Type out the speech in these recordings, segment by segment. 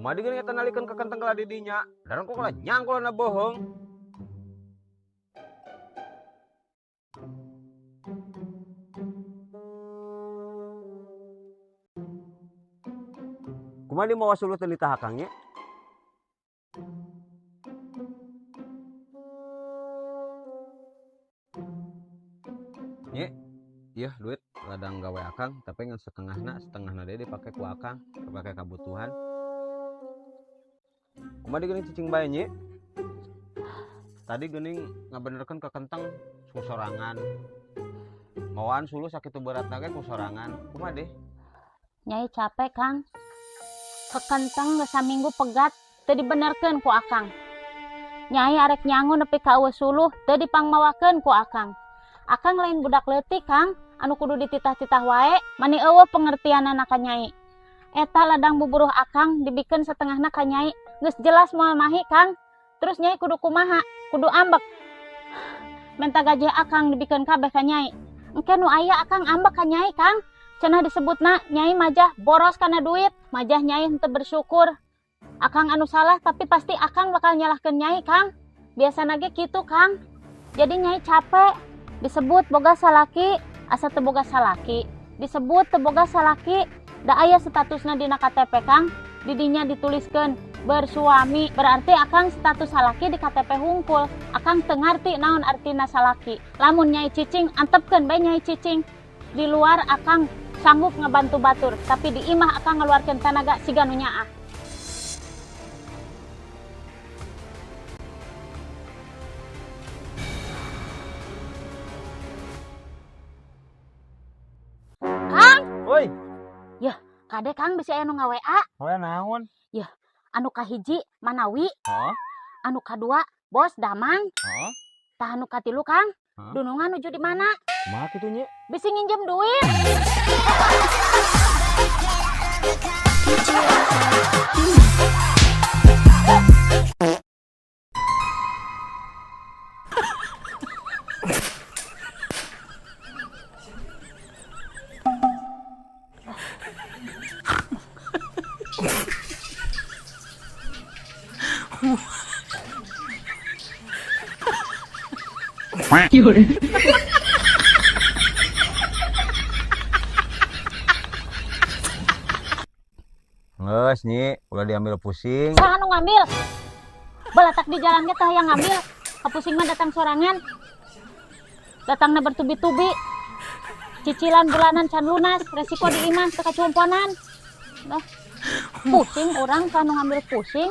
Kumaha deui geuning eta nalikeun ka kenteng ka di dinya. Daran kok kalah nyangkul na bohong. Kumaha di mawa suluh teu nitah akang nya? Nye, iya duit ladang gawe akang, tapi ngan setengahna, setengahna deui dipake ku akang, dipake kabutuhan. Kumaha di geuning cicing bae nye? Tadi geuning ngabenerkeun ka kenteng ku sorangan. Mawaan suluh sakitu beratna ge ku sorangan. Kumaha deh? Nyai capek, Kang. Kekenteng geus saminggu pegat teu dibenerkeun ku akang. Nyai arek nyangu nepi ka eueuh suluh teu dipangmawakeun ku akang. Akang lain budak leutik, Kang, anu kudu dititah-titah wae, mani eueuh pengertianana ka nyai. Eta ladang buburuh akang dibikeun setengahna ka nyai, geus jelas moal mahi, Kang. Terus nyai kudu kumaha? Kudu ambek. Menta gaji akang dibikeun kabeh ka nyai. Engke nu aya akang ambek ka nyai, Kang. Cenah disebutna nyai majah boros kana duit, majah nyai henteu bersyukur. Akang anu salah tapi pasti akang bakal nyalahkeun nyai, Kang. Biasana ge kitu, Kang. Jadi nyai capek disebut boga salaki asa teu boga salaki. Disebut teu boga salaki da aya statusna dina KTP, Kang. Di dinya dituliskeun bersuami, berarti akang status salaki di KTP hungkul. Akang teu ngarti naon artina salaki. Lamun nyai cicing antepkeun bae nyai cicing. Di luar akang sanggup ngebantu batur, tapi di imah akang ngeluarkeun tanaga siga nu nyaah. Kang. Oi. Yah, kade Kang bisi aya nu nga-WA. Hoya naon? Yah, anu kahiji Manawi. Hah? Anu kadua Bos Damang. Hah? Tah anu katilu Kang. Hah? Dunungan nuju di mana? Kumaha kitu nya? Bisi nginjem duit. Geus nyi, ulah diambil pusing. Saha nu ngambil? Balatak di jalan ge teh hayang ngambil. Kapusing mah datang sorangan. Datangna bertubi-tubi. Cicilan bulanan can lunas, resiko di imah teu kacumponan. Dah. Pusing urang saha nu ngambil pusing.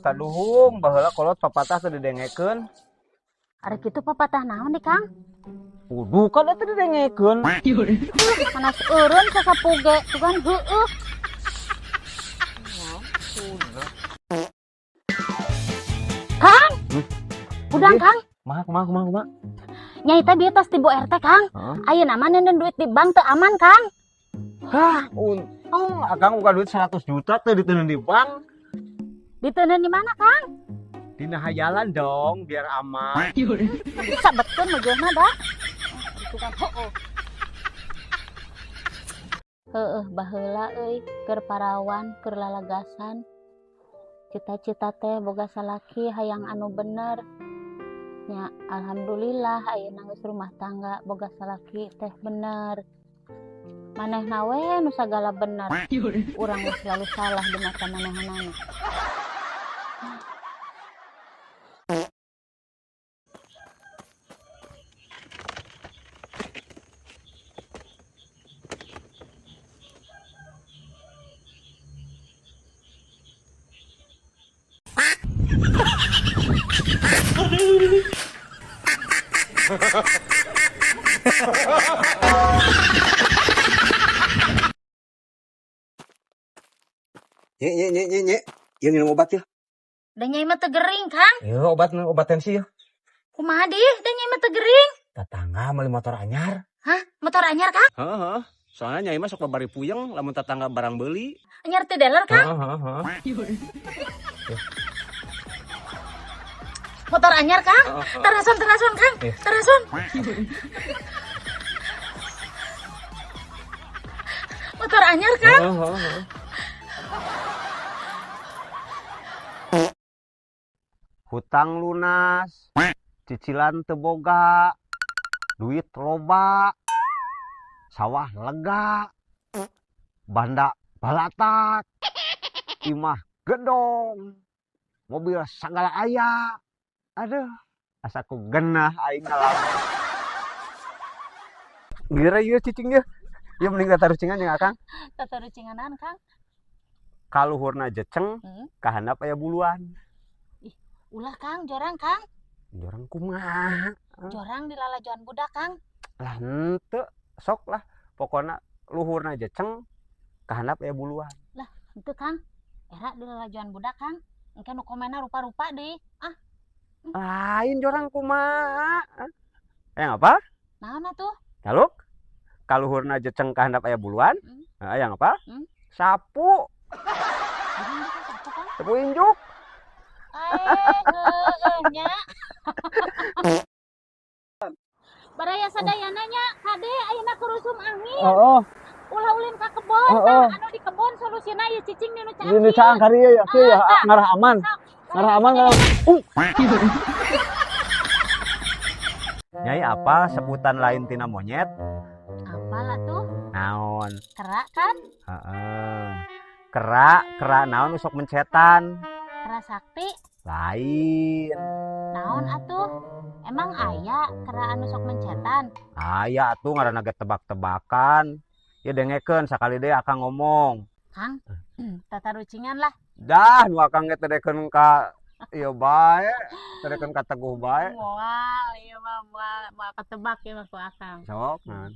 Kaduhung baheula kolot papatah teu didengekeun. Ari kitu papatah naon nih, Kang? Kudu kan eta didengekeun. Panas eureun sasapu ge, tugan heueuh. Kang. Udang, Kang. Kumaha kumaha kumaha kumaha? Nyai teh bieu tos ti Bu RT, Kang. Hah? Ayeuna mah neundeun duit di bank teu aman, Kang. Hah, untung akang buka duit 100 juta teu diteundeun di bank. Diteundeun di mana, Kang? Dina hayalan dong, biar aman. Sabetkeun meujeunna da. Itu kan heueuh. Heueuh baheula euy, keur parawan, keur lalagasan. Cita-cita teh boga salaki hayang anu bener. Nya alhamdulillah ayeuna geus rumah tangga boga salaki teh bener. Manehna we nu sagala bener. Urang geus selalu salah di mata manehanana. Nye, nye, nye, nye, nye. Ieu minum obat ya. Da nyai mah teu gering, Kang. Ieu obat, obat tensi ya. Kumaha dih, da nyai mah teu gering. Tetangga meuli motor anyar. Hah? Motor anyar, Kang? Heeh, Soalnya nyai mah sok babari puyeng lamun tetangga barang beuli. Anyar teu dealer, Kang? Heeh, heeh. Motor anyar, Kang? Heeh. Terason, terason, Kang. Iya. Terason. Motor anyar, Kang. Heeh. Hutang lunas, cicilan teu boga, duit loba, sawah lega, banda balatak, imah gedong, mobil sagala aya. Aduh, asa ku genah aing ngalaman. Geura ieu cicing ieu. Ieu mending tatarucingan jeung Akang. Tatarucinganan, Kang? Kaluhurna jeceng, kahandap aya buluan. Ih, ulah, Kang, jorang, Kang. Jorang kumaha? Jorang dilalajoan budak, Kang. Lah henteu, sok lah. Pokona luhurna jeceng, kahandap aya buluan. Lah, henteu, Kang. Era dilalajoan budak, Kang. Engke nu komenna rupa-rupa deui. Ah. Lain jorang kumaha? Hayang apa? Naon atuh? Taluk. Kaluhurna jeceng kahandap aya buluan. Hayang apa? Sapu. Jorang bisa sapu, Kang? Sapu injuk. Eh, heueuh nya. Baraya sadayana nya, kade ayeuna kurusum angin. Oh. Ulah ulin ka kebon, Oh. tah anu di kebon solusina ieu cicing di nu caang. Ini caang kari ya, kieu ya, ngarah aman. Sok. Ngarah aman kalau. Nyai, apa sebutan lain tina monyet? Apalah tuh? Naon? Kera kan? Heeh. Kera, kera naon sok mencetan? Kera sakti. Lain. Naon atuh? Emang aya kera anu sok mencetan? Aya atuh, ngaranna ge tebak-tebakan. Ya dengekeun sakali deui akang ngomong. Kang, tatarucingan lah. Dah, nu akang ge teu ka ieu bae, teu ka Teguh bae. Moal, ieu mah moal, moal ketebak ieu mah ku akang. Sok, naon?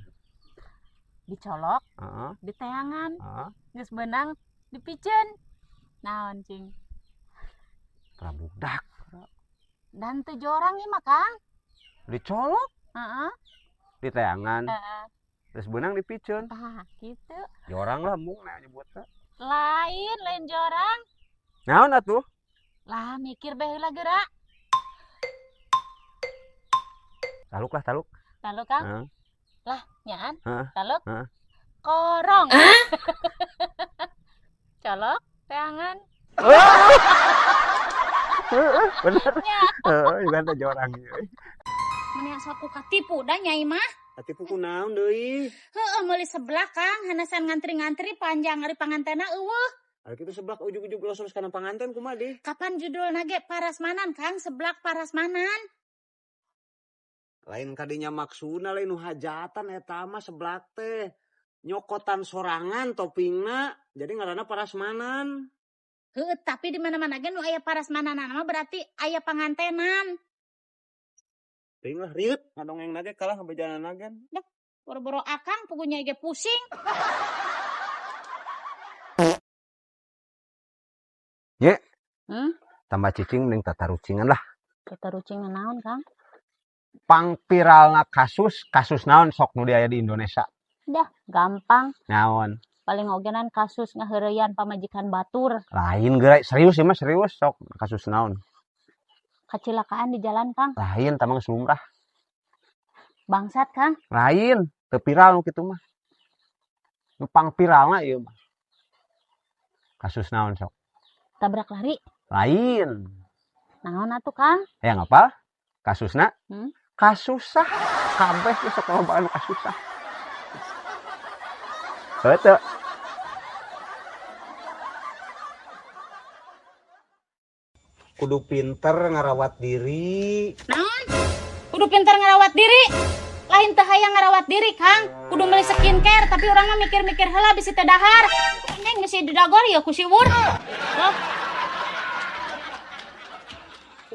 Dicolok, diteangan, geus beunang, dipiceun. Naon cing? Kera budak. Dan teu jorang ieu mah, Kang. Dicolok, diteangan, terus beunang dipiceun. Tah, kitu. Jorang lah mung na nyebutna. Lain, lain jorang. Naon atuh? Lah, mikir bae heula geura. Taluk lah, taluk. Taluk, Kang. Heeh. Lah, nyaan. Heeh. Taluk. Heeh. Korong. Colok, teangan. Heeh, bener. Nya. Heeh, juga teh jorang ieu. Meni asa ku katipu da Nyai mah. Katipu kunaon deui? Heeh, meuli seblak, Kang, hanasan ngantri-ngantri panjang ari pangantena euweuh. Ari kitu seblak ujug-ujug losos kana panganten kumaha deui? Kapan judulna ge parasmanan, Kang, seblak parasmanan. Lain kadinya maksudna, lain nu hajatan eta mah seblak teh. Nyokotan sorangan toppingna, jadi ngaranna parasmanan. Heueuh, tapi di mana-mana ge nu aya parasmananan mah berarti aya pangantenan. Teuing lah rieut ngadongeng ge kalah ngabejanan ge. Dah, boro-boro akang puguh Nyai ge pusing. Nye. Hmm? Tambah cicing mending tatarucingan lah. Tatarucingan naon, Kang? Pangviralna kasus, kasus naon sok nu aya di Indonesia? Dah, gampang. Naon? Paling ogenan kasus ngaheureyan pamajikan batur. Lain geura, serius ieu mah, serius sok kasus naon? Kecelakaan di jalan, Kang. Lain, tamang lumrah. Bangsat, Kang. Lain, teu viral nu kitu mah. Nu pangviralna ieu mah. Kasus naon sok? Tabrak lari. Lain. Naon atuh, Kang? Hayang apa? Kasusna? Hmm? Kasusah. Kabeh ge sok loba anu kasusah. Heuh. Kudu pinter ngarawat diri. Naon? Kudu pinter ngarawat diri. Lain teu hayang ngarawat diri, Kang. Kudu meuli skincare, tapi urang mah mikir-mikir heula bisi teu dahar. Neng bisi didagor ya ku siwur. Loh,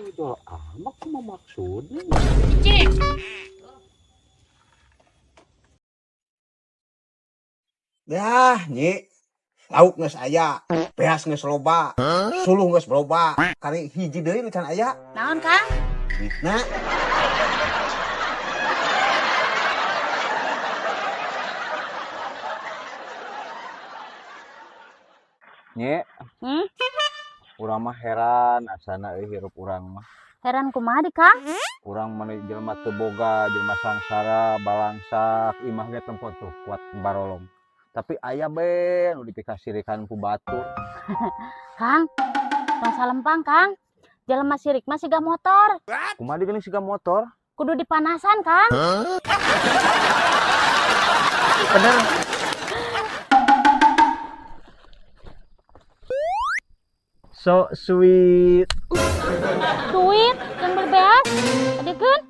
Itu amat kumaha maksudna? Cicing. Dah, Nyi. Lauk geus aya, beas geus loba, suluh geus loba. Kari hiji deui nu can aya. Naon, Kang? Duitna. Nye, urang mah heran asana euy hirup urang mah. Heran kumaha di, Kang? Urang mah jelema teu boga, jelema sangsara, balangsak, imah ge tempo tuh kuat barolong. Tapi aya be nu dipikasirikan ku batur. Kang, tong salempang, Kang. Jelema sirik mah siga motor. Kumaha deui geuning siga motor? Kudu dipanasan, Kang. Bener. So sweet. Duit yang beli beas. Adikeun.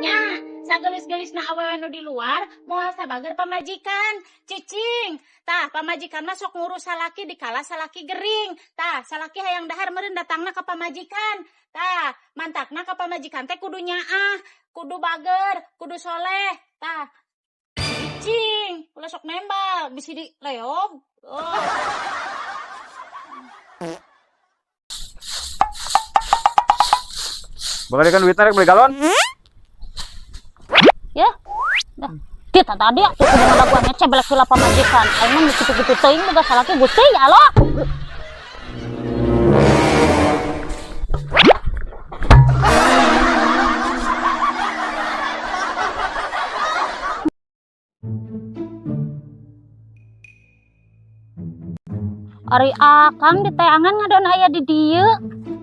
Nya, sagelis-gelisna awewe nu di luar moal sabager pamajikan. Cicing. Tah, pamajikan mah sok ngurus salaki dikala salaki gering. Tah, salaki hayang dahar meureun datangna ka pamajikan. Tah, mantakna ka pamajikan teh kudu nyaah, kudu bager, kudu soleh. Tah, cicing, ulah sok nembal, bisi di leog. Oh. Bagalikan duitna rek beli galon. Ya. Dah. Kita tadi atuh kudu ngadaguan ngece belek heula pamajikan. Aing mah kitu-kitu teuing boga salaki Gusti ya Allah. Ari Akang di teangan ngadon aya di dieu.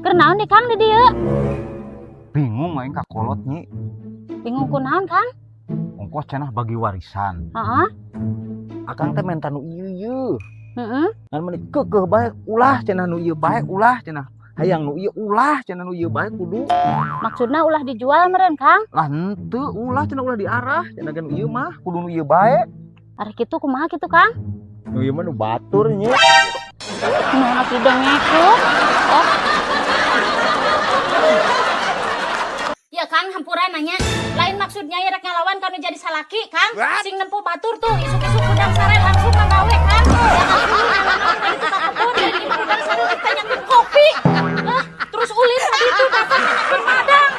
Keur naon di Kang di dieu? Bingung aing ka kolot nyi. Bingung kunaon Kang? Ongkos cenah bagi warisan. Heeh. Akang teh menta nu ieu ieu. Heeh. Ngan meuni keukeuh bae ulah cenah nu ieu bae ulah cenah. Hayang nu ieu ulah cenah nu ieu bae kudu. Maksudna ulah dijual meureun Kang? Lah henteu ulah cenah ulah diarah cenah ge nu ieu mah kudu nu ieu bae. Ari kitu kumaha kitu Kang? Nu ieu mah nu batur nya. Kumaha atuh dengekeun? Oh. Ya Kang, hampura nanya. Lain maksudnya ya rek ngalawan kanu jadi salaki, Kang. What? Sing nempo batur tuh isuk-isuk udang sare langsung ngagawe, Kang. Ya ampun, ngalawan kanu tukang kebun dari imah udang sare ditanyakeun kopi. Lah, terus ulin tadi itu datang nanyakeun madang.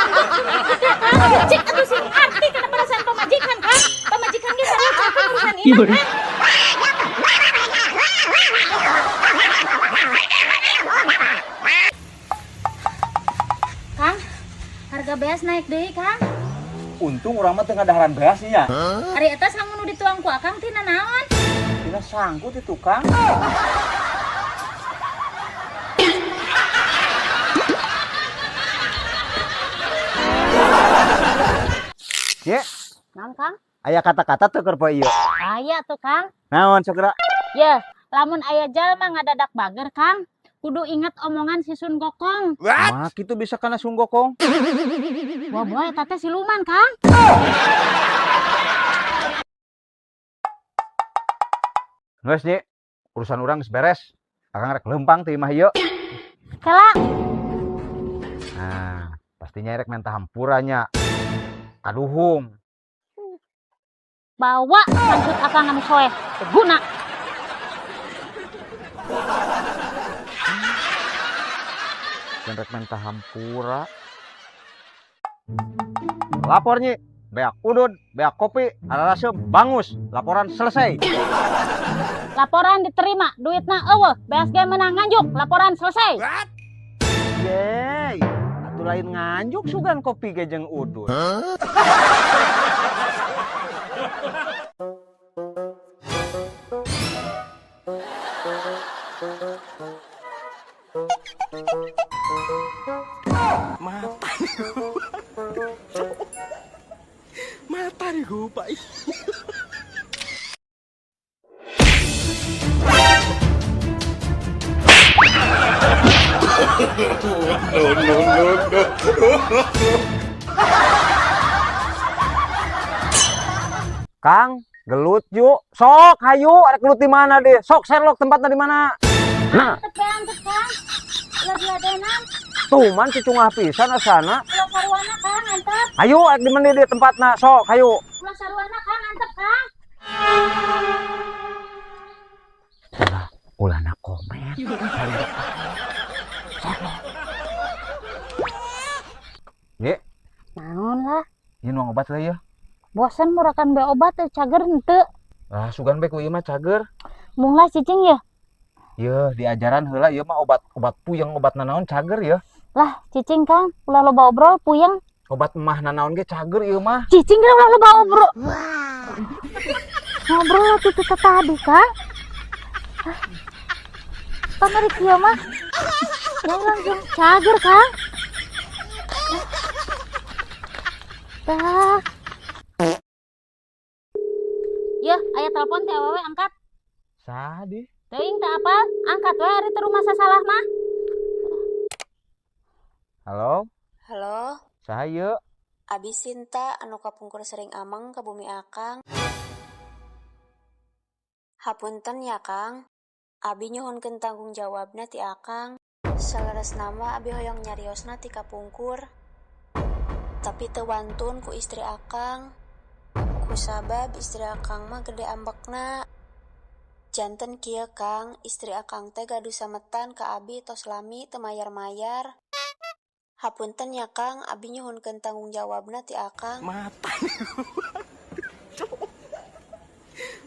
Ampun, gede, Kang. Cik atuh sing arti kana perasaan pamajikan, Kang. Pamajikan ge sarua capek urusan imah, Kang. Kang, harga beas naik deui, Kang. Untung urang mah teu ngadaharan beas nya. Huh? Ari eta sangu nu dituang ku Akang tina naon? Tina sangku ti tukang. Ye. Naon, Kang? Aya kata-kata teu keur poe ieu? Aya tuh, Kang. Naon sok geura? Ye, lamun aya jalma ngadadak bager, Kang, kudu inget omongan si Sun Gokong. Mah kitu bisa kana Sun Gokong? Wah, boy, eta teh siluman, Kang. Geus, Nyi. Urusan urang geus beres. Akang rek leumpang ti imah ieu. Kela. Nah, pastinya rek minta hampuranya. Kaduhung. Bawa sangkut akang anu soeh. Guna. Dan rek minta hampura. Lapor Nyi, beak udud, beak kopi, ararasem, bangus. Laporan selesai. Laporan diterima, duitna eueuh, beas ge menang nganjuk, laporan selesai. What? Yeay, atuh lain nganjuk sugan kopi ge jeung udud. Huh? Mata nih. Mata nih gue, Pak. No, no, no, no. Kang, gelut yuk. Sok, hayu, ada gelut di mana deh? Sok Sherlock tempatnya di mana? Nah, Antep we antep Kang. Ulah diladenan. tuh man cicungah pisan asana. Ulah saruana Kang antep. Hayu, arek di mana deh tempatna? Sok, hayu. Ulah saruana Kang antep Kang. Ulah, ulah na komen. Ye, Naon lah. ieu nuang obat lah ya. Bosan murakan be obat teh cager henteu. Ah, sugan be ku ieu mah cager. Mung lah cicing ya. Ye, diajaran heula ieu mah obat obat puyeng, obat nanaon cager ya. Lah cicing Kang, ulah loba obrol puyeng. Obat emah nanaon ge cager ieu mah. Cicing ge ulah loba obrol. Ngobrol lah itu tadi Kang. Hah? Pamari kieu mah. Yang langsung cager Kang. Tah. Yeuh, aya telepon teh awewe angkat. Saha deh? Teuing teu apal, angkat we ari teu rumah sasalah mah. Halo, Halo, saha ieu? Abi Sinta anu kapungkur sering ameng ka bumi Akang. Hapunten ya Kang, Abi nyuhunkeun tanggung jawabna ti Akang. Saleresna mah Abi hoyong nyariosna ti kapungkur. Tapi teu wantun ku istri Akang. Kusabab istri Akang mah gede ambekna. Janten kieu Kang, istri Akang teh gaduh sametan ka Abi tos lami teu mayar-mayar. Hapunten ya Kang, Abi nyuhunkeun tanggung jawabna ti Akang. Mata nih gua.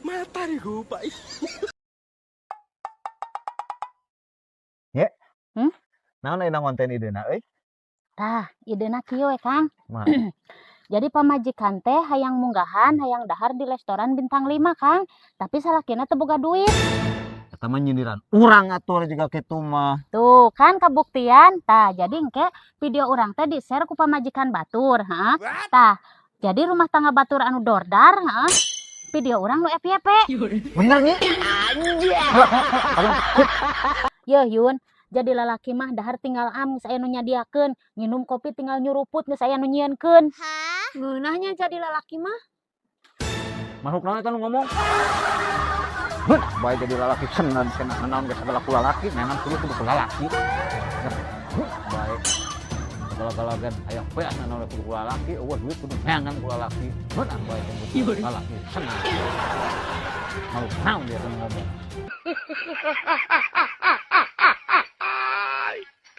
Mata nih gua, Pak. Ye. Hmm? Naon ayeuna ngonten idena euy? Tah, idena kieu we Kang. Mah. Jadi pamajikan teh hayang munggahan, hayang dahar di restoran bintang 5 Kang, tapi salakina teu boga duit. Eta mah nyindiran urang atuh juga kitu mah. Tuh kan kabuktian. Tah, jadi engke video urang teh di-share ku pamajikan batur, ha. Tah, jadi rumah tangga batur anu dordar, ha. Video urang nu FYP. Bener nih? Yeuh Yun, jadi lalaki mah dahar tinggal am geus aya nu nyadiakeun, nginum kopi tinggal nyuruput geus aya nu nyieunkeun. Ngeunahnya jadi lalaki mah. Makhluk naon eta nu ngomong? Heuh, bae jadi lalaki seneng cenah naon geus sagala ku lalaki, neangan kudu kudu ku lalaki. Heuh, bae. Segala-gala hayang beas naon kudu ku lalaki, eueuh duit kudu neangan ku lalaki. Heuh, bae kudu lalaki seneng. Makhluk naon dia nu ngomong?